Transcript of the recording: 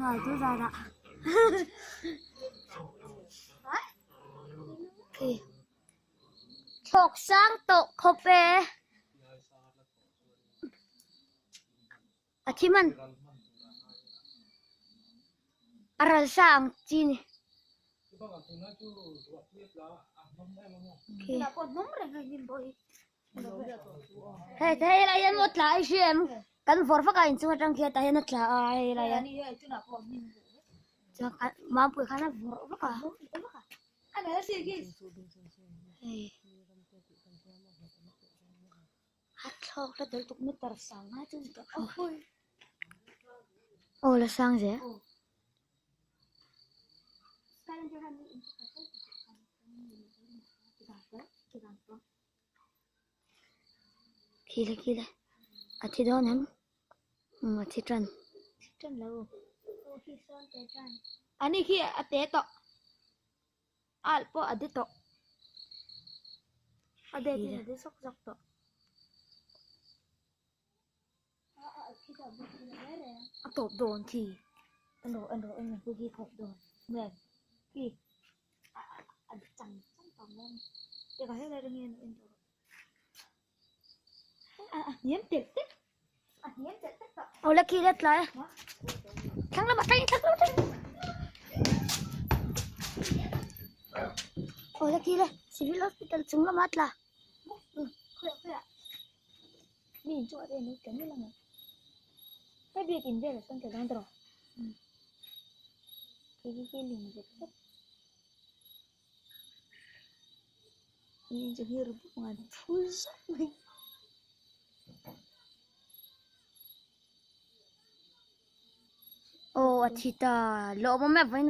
nghal tu zan ah khi thlawk sang tawh khawp e a thi hman a ral sa ang chi ni. Hei hei lai hian maw tla i hria em kan vawr vak a inchung atang khian tah hian a tla a hei lai hian chuan mampui khan a vawrh vak a hei a thlawk la tel tuk meter sang a chu aw la sang zel. Khile khile a thi dawn em umm a thi tan thi tan lo ani khi a te tawh al pawh a de tawh a de tin a de zawk zawk tawh. A tawp dawn khi en rawh en rawh en rawh khi tawp dawn nge khi a chang chang tawp dawn a ni helai atangin en tawh rawh a hniam telh telh a hniam telh telh tawh. Aw la khi la tlai a thlang lamah thlangin thlang lamah thlangin aw la khi la civil hospital chung lamah a tla. Mi in chu a en tel mial ang hei biak in velah sawn ka dang tawh khi khi khi ling zet zet mi in chu hi ru bawk ang an phul zauh mai. Aw a thi ta lawm awm e vawiin.